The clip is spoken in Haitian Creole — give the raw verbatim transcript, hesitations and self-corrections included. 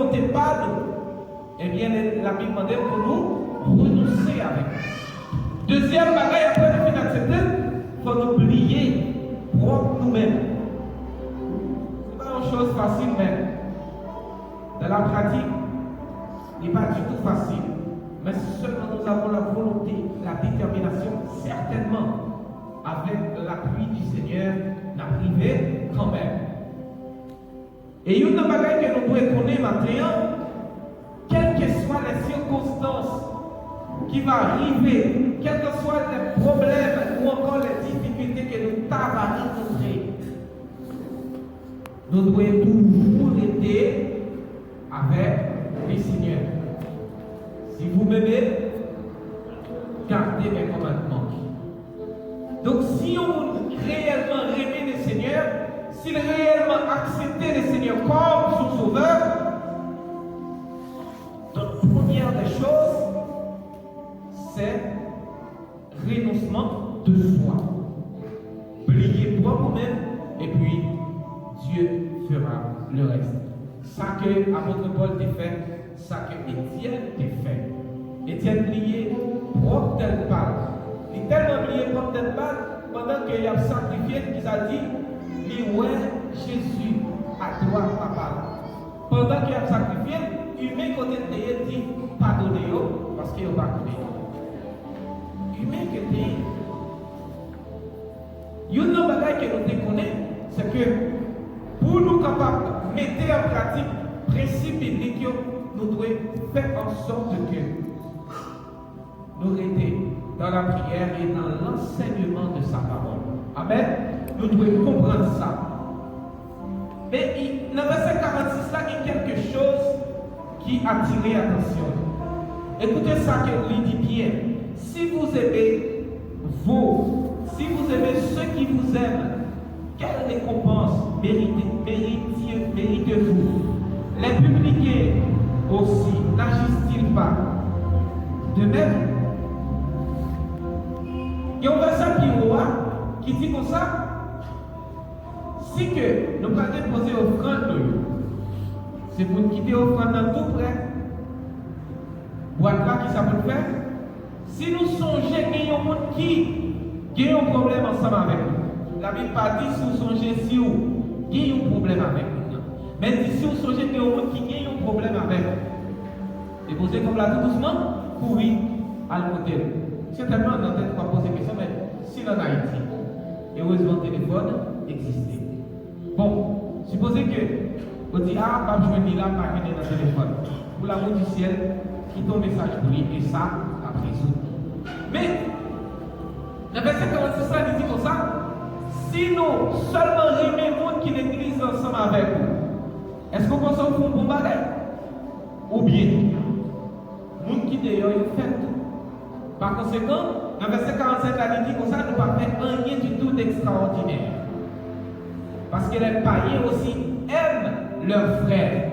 volonte pa nou, ebyen, Labib mande n pou nou renonse avè l. Dezyèm bagay, apre nou fin aksepte l, fò nou bliye pwòp nou menm. Se pa yon choz fasil, men dans la pratique, li pa ditou fasil. Men si sèlman nou avon la volonte, la detèminasyon, sètènman, avèk lapui di Senyè, n ap rive kanmenm. E youn nan bagay ke nou dwe konnen maten an, kèlkeswa lè sikonstans ki va rive, kèlkeswa lè pwoblèm ou ankò lè difikilte ke nou ta va rankontre, nou dwe toujou rete avèk Lesenyè. Si vous m'aimez, gardez mes commandements. Donk, si yon moun reyèlman renmen Lesenyè, si l reyèlman aksepte Lesenyè kòm son Sovè, tout premyè dè choz, se renonsman de swa. Bliye pwòp ou menm, epi Dieu fera le reste. Sa ke apot Pòl te fè, sa ke Etyèn te fè. Etyèn bliye pwòp tèt pa l. Li tèlman bliye pwòp tèt pa l, pandan ke y ap sakrifye l, kisa l di? Li wè Jezi a dwat Papa l. Pandan ke y ap sakrifye l, imen kote l te ye di, padone yo, paske yo pa konnen. Imen ke l te ye. Youn nan bagay ke nou dwe konnen, se ke pou nou kapab mete an pratik prensip biblik yo, nou dwe fè an sòt ke nou rete dans la prière et dans l'enseignement de sa parole. Amèn. Nou dwe konprann sa. Men i- nan vèsè karannsis la, gen kèlke choz ki atire atansyon nou. Ekoute sa ke li di Pyè. Si vous aimez vos, si vous aimez ceux qui vous aiment, quelle récompense méritez, méritez, méritez-vous? Les publicains aussi n'agissent-ils pas de même? Gen yon vèsè pi wo a ki di konsa, si ke nou pral depoze ofrann nou yo, se pou n kite ofrann nan tou prè bwat la, kisa pou n fè? Si nou sonje gen yon moun ki gen yon pwoblèm ansanm avèk nou, Labib pa di si w sonje si w gen yon pwoblèm avèk moun nan, men l di si w sonje gen yon moun ki gen yon pwoblèm avèk ou. Depoze kòb la tou dousman, kouri al kote l. Sètènman, nan tèt ou ap poze kesyon, men si l ann Ayiti? Erezman, telefòn egziste. Bon, sipoze ke ou di, a, m ap jwenn li la, m pa jwenn li nan telefòn. Pou lamou di syèl, kite yon mesaj pou li, e sa ap rezoud. Men, nan vèsè karannsis la, li di konsa, si nou sèlman renmen moun ki legliz la ansanm avèk ou, èske w panse w fè yon bon bagay? Oubyen, moun ki deyò yo fèt tou. Pa konsekan, nan vèsè karannsèt la, li di konsa, nou pa fè anyen ditou dekstraòdinè. Parce que les païens aussi aiment leurs frères.